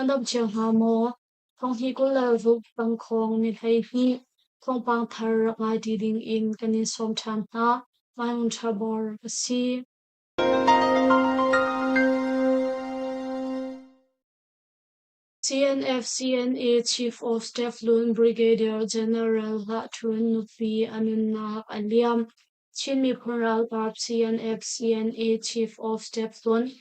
Nan dam cio hnga maw? Thonghni 26 tangkhawng ni 12 thawngpang thar rak ngai ṭi ding in kan in sawm ṭhan hna. Mai Ṭha Bor ka si. CNF-CNA Chief of Staff Lun Brigadier General Hlah Htun nupi a nunnak a liam. Chin miphun ralkap CNF-CNA Chief of Staff hlun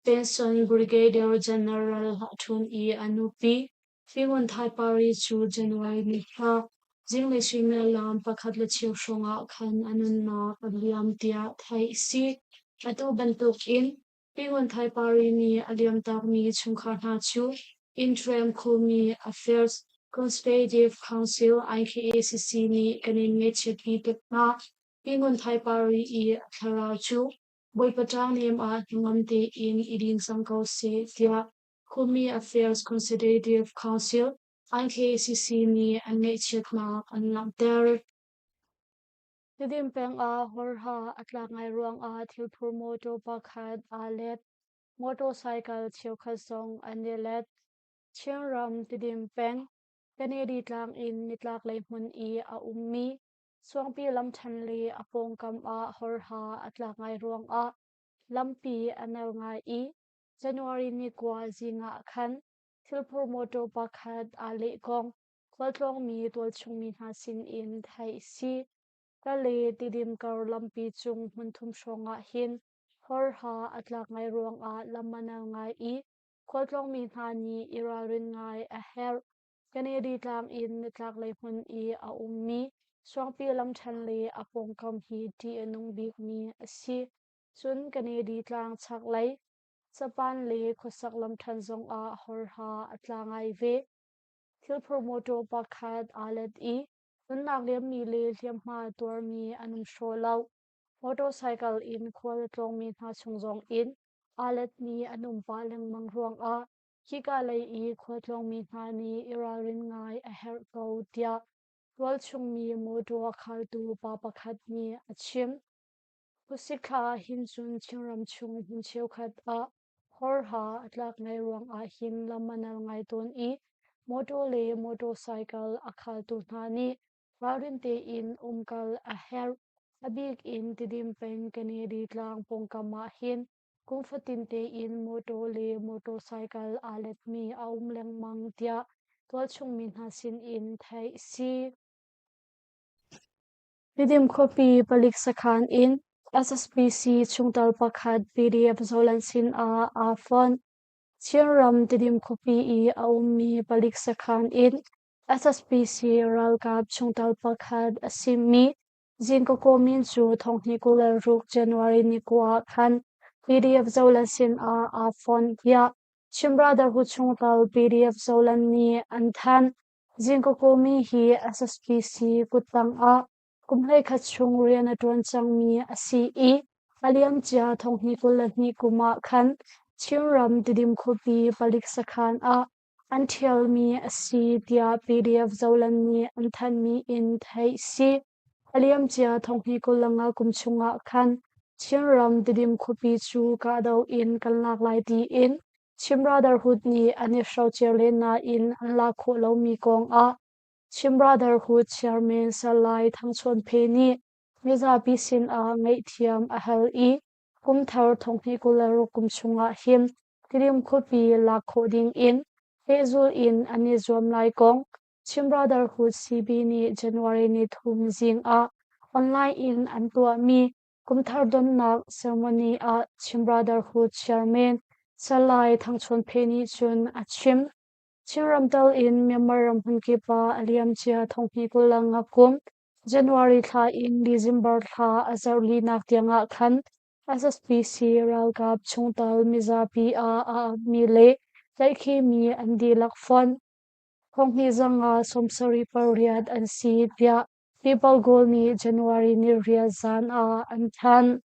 Pension Brigadier General Hlah Htun i a nupi Pi Ngun Thai Pari cu January ni thla zinglei suimilam pakhat le cheu hrawng ah khan a nunnak a liam tiah theih a si. Atu bantuk in Pi Ngun Thai Pari nih a liamtakmi chungkhar hna cu Interim Khumi Affairs Consultative Council IKACC nih kan in ngaihchiatpi tuk hna. Pi Ngun Thai Pari i a thlarau cu Bawipa ṭangnem ah hnangam tein i din cang ko seh tiah Khumi Affairs Consultative Council IKACC nih an ngaihchiatnak an langhter. Tidim peng ah horha a tlak ngai ruangah thilphur mawṭaw pakhat aa let. Motorcycle cheukhat zong an i let. Chinram Tidim peng, Kennedy tlang in nitlaklei hmun i a ummi Suangpi lamṭhen le a pawngkam ah horha a tlak ngai ruangah lampi a nel ngai i January ni kua zing ah khan thilphur mawṭaw pakhat aa leh kong khualtlawngmi tualchungmi hna sinin theih a si. Kale Tidim kar lampi cung hmunthum hrawng ah hin horha a tlak ngai ruangah lam a nal ngai i khualtlawngmi hna nih i ralrin ngai a herh. Kennedy tlang in nitlaklei hmun i a ummi Suangpi lamṭhen le a pawngkam hi ṭih a nung bikmi a si. Cun Kennedy tlang chaklei, Japan le khuasak lamṭhen zongah horha a tla ngai ve. Thilphur mawṭaw pakhat aa let i nunnak liammi le hliamhma tuarmi an um hraw lo. Motorcycle in khual a tlawngmi hna chung zongin aa letmi an um pah lengmang ruangah hika lei i khualtlawngmi hna nih i ralrin ngai a herh ko tiah tualchungmi mawṭaw a khaltu pa pakhat nih a chim. Khuasik thla ah hin cun Chinram chung hmun cheukhat ah horha a tlak ngai ruangah hin lam a nal ngai tawn i mawṭaw le motorcycle a khaltu hna nih ralrin tein umkal a herh. A bik in Tidim peng Kennedy tlang pawngkam ah hin kum fatin tein mawṭaw le motorcycle aa letmi a um lengmang tiah tualchungmi hna sinin theih a si. Tidim khuapi palik sakhan in SSPC chungtel pakhat PDF Zoland sin ah aa fonh. Chinram Tidim khuapi i a ummi palik sakhan in SSPC ralkap chungtel pakhat a simi Zingkawkaw min cu thonghnih 26 January ni kua ah khan PDF Zoland sin ah aa fonh tiah Chin Brotherhood chungtel PDF Zoland nih an thanh. Zingkawkawmi hi SSPC kuttang ah kum 11 chung rian a ṭuan cangmi a si i a liamcia thonghnih 22 kum ah khan Chinram Tidim khuapi palik sakhan ah an ṭhialmi a si tiah PDF Zoland nih an thanhmi in theih a si. A liamcia thonghnih 25 kum chungah khan Chinram Tidim khuapi cu kahdoh in kan lak lai tiin Chin Brotherhood nih an i hrocer len nain an lak khawh lomi kongah Chin Brotherhood chairman Salai Thang Chawn Phe nih mizapi sinah ngaihthiam a hal i kumthar thonghnih 26 kum chungah hin Tidim khuapi lak khawh dingin pehzulh in an i zuam lai kong Chin Brotherhood CB nih January ni thum zing ah online in an tuahmi Kumthar donnak ceremony ah Chin Brotherhood chairman Salai Thang Chawn Phe nih cun a chim. Chinram tal in Myanmar ram hmunkip ah a liamcia thonghnih 25 kum January thla in December thla a zarh linak tiangah khan SSPC ralkap chungtel mizapi ah a apmi le tlaihkhihmi an dihlak fonh. Thonghnih zanga 78 an si tiah People Goal nih January ni riat zan ah an thanh.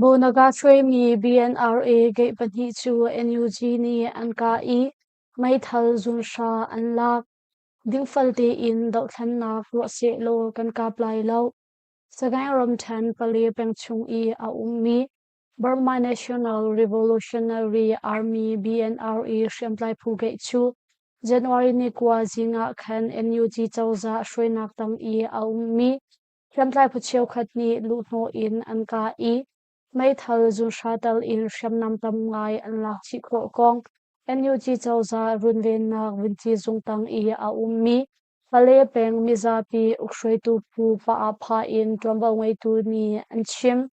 Bonaga hruaimi BNRA gate pahnih cu NUG nih an kah i meithal zunhra an lak. Dingfal tein dohthlennak tuah sehlaw kan kap lai lo. Sagaing ramṭhen Pale peng chung i a ummi Burma National Revolutionary Army BNRA hriamtlai phu gate cu January ni 9 zing ah khan NUG cozah hruainak tang i a ummi hriamtlai phu cheukhat nih luhhnawh in an kah i meithal zunhra tal in hriamnam tam ngai an lak chih khawh kong NUG cozah runvennak vunci zung tang i a ummi Pale peng mizapi ukhruaitu phu Pah-ah-phah in ṭuanvo ngeitu nih an chim.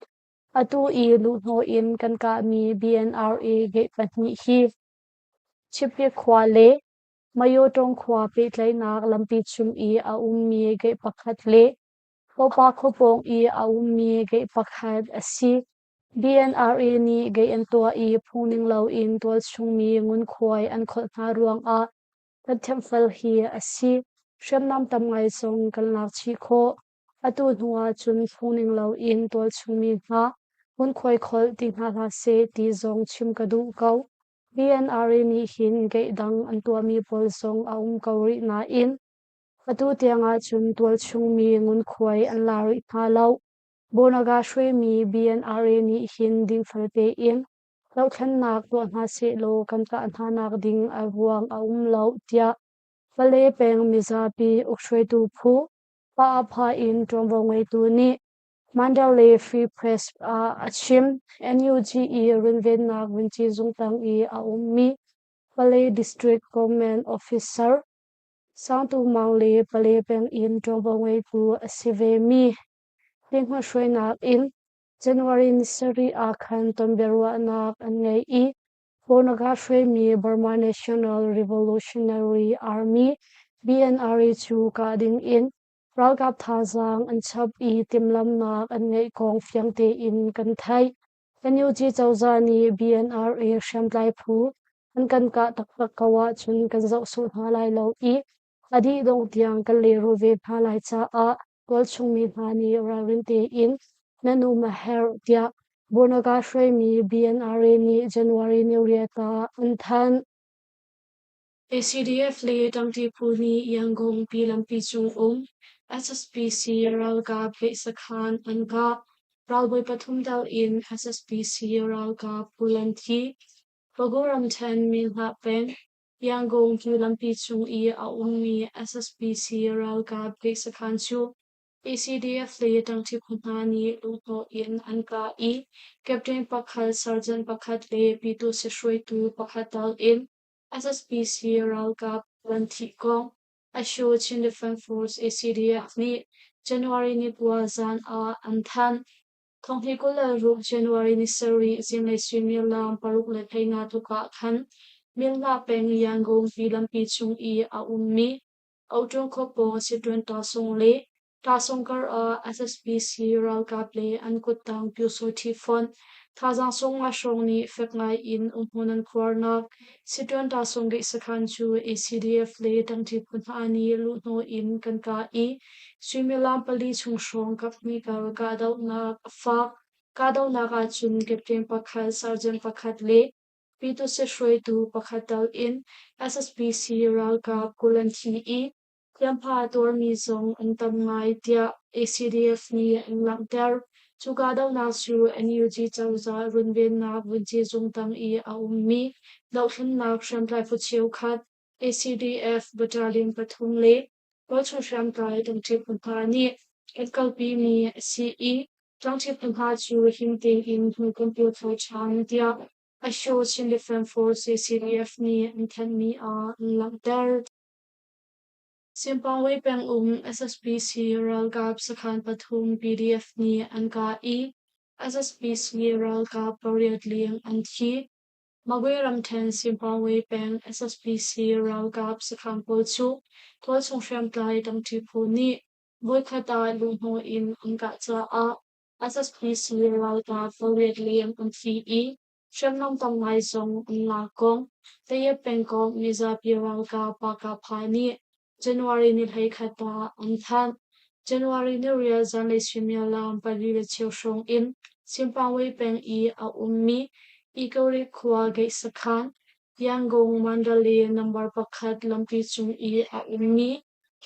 Atu i luhhnawh in kan kahmi BNRA gate pahnih hi Chippi khua le Mayotong khua pehtlaihnak lampi chung i a ummi gate pakhat le Popa khua pawng i a ummi gate pakhat a si. BNRA nih gate an tuah i phungning loin tualchungmi ngunkhuai an kholh hna ruangah kan thiamfel hi a si. Hriamnam tam ngai zong kan lak chih khawh. Atu hnu ahcun phungning loin tualchungmi hna ngunkhuai kholh ti hna hlah seh ti zong chim ka duh ko. BNRA nih hin gate dang an tuahmi pawl zong a um ko rih nain atu tiang ahcun tualchungmi ngunkhuai an la rih hna lo. Bonaga hruaimi BNRA nih hin dingfel tein dohthlennak tuah hna sehlaw kan kah hnanak ding a ruang a um lo tiah Pale peng mizapi ukhruaitu phu Pah-ah-phah in ṭuanvo ngeitu nih Mandalay Free Press ah a chim. NUG i runvennak vunci zung tang i a ummi Pale District Government Officer Sangtu Maung le Pale peng in ṭuanvo ngeitu a si vemi Tinghma hruainak in January ni sarih ah khan tonbiaruahnak an ngei i Bonaga hruaimi Burma National Revolutionary Army BNRA cu kah ding in ralkap thazaang an chap i timhlamhnak an ngeih kong fiang tein kan theih. NUG cozah nih BNRA hriamtlai phu an kan kah taktak ko ahcun kan zoh sawh hna lai lo i a dih dongh tiang kan lehrul ve hna lai caah tualchung mi hna nih ralrin tein nan um a herh tiah Bonaga hruaimi BNRA nih January ni riat ah an thanh. ACDF le ṭangṭi phu nih Yangon pi lampi cung um SSPC ralkap tlaih-sakhan an kah. Ralbawi pathum tel in SSPC ralkap 20 an thi. Pago ramṭhen Minhlah peng Yangon pi lampi cung i a ummi SSPC ralkap tlaih-sakhan cu ACDF le ṭangṭi phu hna nih lunghnawh in an kah i captain pakhat, sergeant pakhat le pyituhsi hruaitu pakhat tal in SSPC ralkap an thih kong Asho Chin Defense Force ACDF nih January ni 9 zan ah an thanh. Thonghni 26 January ni sarih zinglei suimilam 6:15 tluk ah khan Myanmar peng Yangon pi lampi chung i a ummi Oṭung khua pawng Siṭuan Tasung le Tasung kar ah SSPC ralkap le an kuttang Pyusawhti fonh thazaang 50 hrawng nih fek ngai in umhmun an khuarnak Siṭuan Tasung gate sakhan cu ACDF le ṭangṭi phu hna nih luhhnawh in kan kah i suimilam pali chung hrawng kaphnih kar kahdohnak a fak. Kahdohnak ahcun captain pakhat, sergeant pakhat le Pyituhsi hruaitu pakhat tal in SSPC ralkap 20 an thi i hliamhma a tuarmi zong an tam ngai tiah ACDF nih an langhter. Cu kahdohnak cu NUG cozah runvennak vunci zung tang i a ummi dohthlennak hriamtlai phu cheukhat ACDF battalion pathum le tualchung hriamtlai tlangṭhi phu hna nih an kalpimi a si i tlangṭhi phu hna cu him tein hnu kan pil kho ṭhan tiah Asho Chin Defense Force ACDF nih an thanhmi ah an langhter. Simpangwe pengum SSPC ralkap sakhan pathum PDF nih an kah i SSPC ralkap pariat leng an thi. Magwe ramṭhen Simpangwe peng SSPC ralkap sakhan pawl cu tualchung hriamtlai ṭangṭi phu nih voikhat ah luhhnawh in an kah caah SSPC ralkap pariat leng an thi i hriamnam tam ngai zong an lak kong Tayet pengkomh mizapi ralkap Pakapha nih January ni 11 ah an thanh. January ni riat zanlei suimilam 4:15 hrawng in Simpangwe peng i a ummi Ikori khua gate sakhan Yangon Mandalay number pakhat lampi cung i a ummi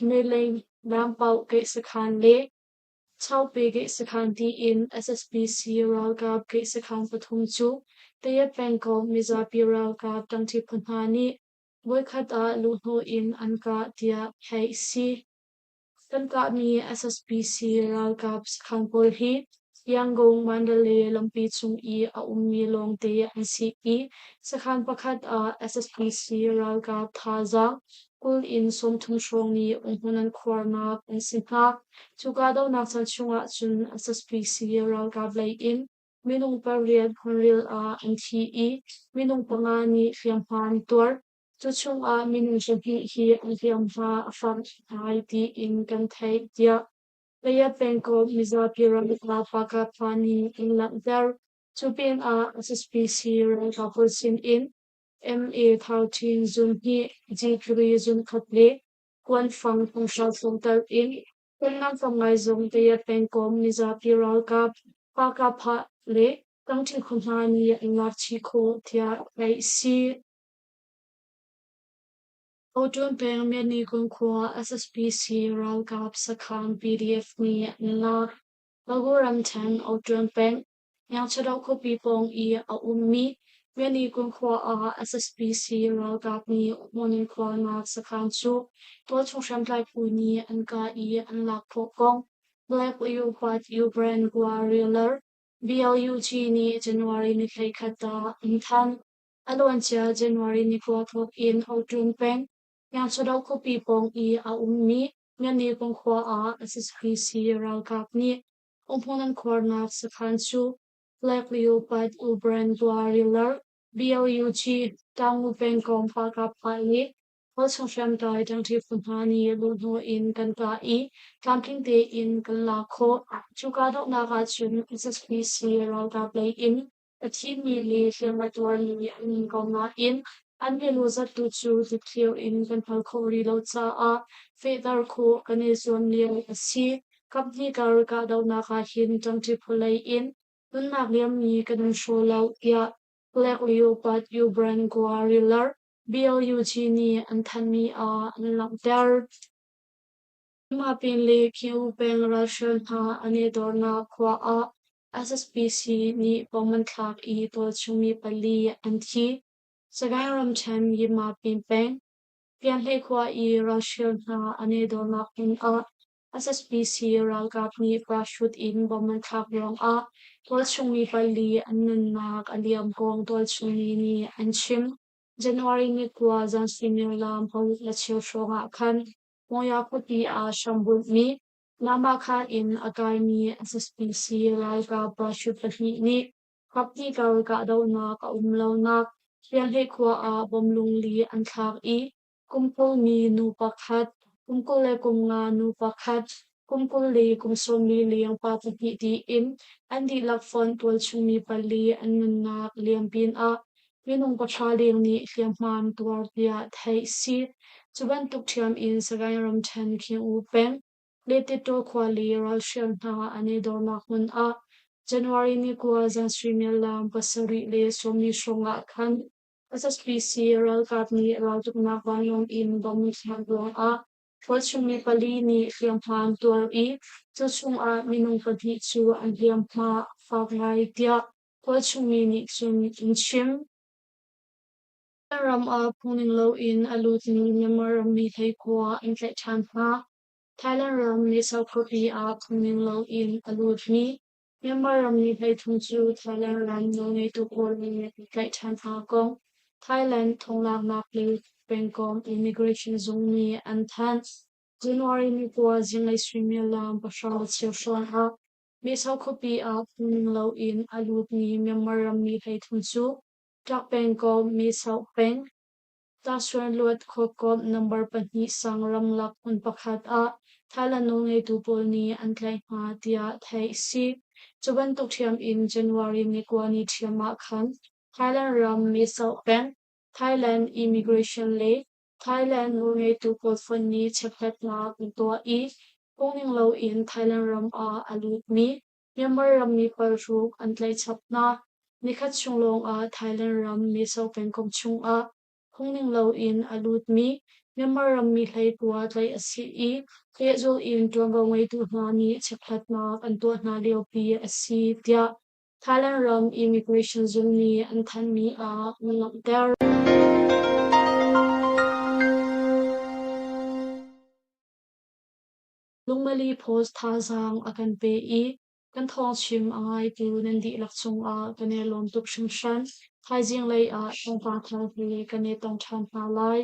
Melaing Lampauh gate sakhan le Chaupe Geihsakhan tiin SSPC ralkap geihsakhan pathum cu Tayet pengkomh mizapi ralkap ṭangṭi phu hna nih voikhat ah luhhnawh in an kah tiah theih a si. Kan kahmi SSPC ralkap sakhan pawl hi Yangon Mandalay lampi cung i a ummi lawngte an si i sakhan pakhat ah SSPC ralkap thazaang 20 in 30 hrawng nih umhmun an khuarnak an si hna. Cu kahdohnak caan chungah cun SSPC ralkap lei in minung pariat hmunril ah an thi i minung panga nih hliamhma an tuar. Cu chungah minung pahnih hi an hliamhma a fak ngai tiin kan theih, tiah Payat pengkomh mizapi ramuknak Pakapha nih an langhter. Cu pinah SSPC ralkap pawl sin in MA-13 zung hnih, G3 zung khat le kuanfang 500 hrawng telh in hriamnam fang ngai zong Payat pengkomh mizapi ralkap Pakapha le Tangṭhi khua hna nih an lak chih khawh, tiah theih a si. Oṭuan peng Myatnikung khua SSPC ralkap sakhan PDF nih an lak. Bago ramṭhen Oṭuan peng Hniangchadoh khuapi pawng i a ummi Myatnikung khua ah SSPC ralkap nih hmun an khuarnak sakhan cu tualchung hriamtlai phu nih an kah i an lak khawh kong Black Leopard Ukraine Guerrilla BLUG nih January ni 11 ah an thanh. A luancia January ni kua thawk in Oṭun peng, Hniangchadoh khuapi pawng i a ummi Myatnikung khua ah SSPC ralkap nih umhmun an khuarnak sakhan cu Black Leopard Ubran Guerrilla BLUG Taungoo pengkomh ralkap pah le Tualchung hriamtlai ṭangṭi phu hna nih luhhnawh in kan kah i tlamtling tein kan lak khawh. Cu kahdohnak ahcun SSPC ralkap lei in a thimi le hliam a tuarmi an um ko nain an milu zat tu cu dikthliar in kan hngalh khawh rih lo caah fehter khawh kan i zuam lio a si. Kaphnih kar kahdohnak ahhin ṭangṭi phu lei in nunnak liammi kan um hraw lo, tiah Black Leopard Ubran Guerrilla BLUG nih an thanhmi ah an langhter. Mah pin le Kyiv peng ralhrial hna an i dornak khua ah SSPC nih bom an thlak i tualchung mi pali an thi. Sagaing ramṭhen Yinmapin peng, Pianhlei khua i ralhrial hna an i dornak hmun ah SSPC ralkap nih parachute in bom an thlak ruangah tualchung mi pali an nunnak a liam kong tualchung mi nih an chim. January ni kua zan suimilam paruk le cheu hrawng ah khan Mawya khuapi ah hrambunhmi Namakha in a kaimi SSPC ralkap parachute pahnih nih kaphnih kar kahdohnak a um lonak Pianhlei khua ah bom lungli an thlak i kum 20 mi nu pakhat, kum 25 nu pakhat, kum 20 le kum 40 leng pa pahnih tiin an dihlak fonh tualchung mi pali an nunnak liam pinah minung pahra leng nih hliamhma an tuar tiah theih si. Cu bantuk ṭhiam in Sagaing ramṭhen Khingu peng Letetaw khua le ralhrial hna an i dornak hmun ah January ni kua zan suimilam 7:40 hrawng ah khan SSPC ralkap nih raltuknak vanlawng in bom an thlak ruangah tualchung mi pali nih hliamhma an tuar i cu chungah minung pahnih cu an hliamhma a fak ngai tiah tualchung mi nih cun an chim. Kan ram ah phungning loin a lutmi Myanmar rammi hleikua an tlaih ṭhan hna. Thailand ram Mesau khuapi ah phungning loin a lutmi Myanmar rammi 33 cu Thailand ram nawlngeitu pawl nih an tlaih ṭhan hna kong Thailand thonglaknak le pengkomh immigration zung nih an thanh. January ni kua zinglei suimilam pahra cheu hrawng ah Mesau khuapi ah phungning loin a lutmi Myanmar rammi 33 cu Ṭak pengkomh, Mesau peng, Tahsuanluat khuakomh number pahnih sang ramlak hmun pakhat ah Thailand nawlngeitu pawl nih an tlaih hna tiah theih a si. Cu bantuk ṭhiam in January ni kua ni ṭhiam ah khan Thailand ram Mesau peng, Thailand Immigration le Thailand nawlngeitu pawl fonh nih chekhlatnak an tuah i phungning loin Thailand ram ah a lutmi Myanmar rammi paruk an tlaih chap hna. Nikhat chung lawngah Thailand ram Mesau pengkomh chungah phungning loin a lutmi. Myanmar rammi hleikua tlaih a si i pehzulh in ṭuanvo ngeitu hna nih chekhlatnak an tuah hna liopi a si, tiah Thailand ram immigration zung nih an thanhmi ah an langhter. Lungmali Post thazaang a kan pe i kan thawngchim a ngaitu nan dihlak cungah kan i lawm tuk hringhran. Thaizing lei ah thawngpang thar he kan i tong ṭhan hna lai.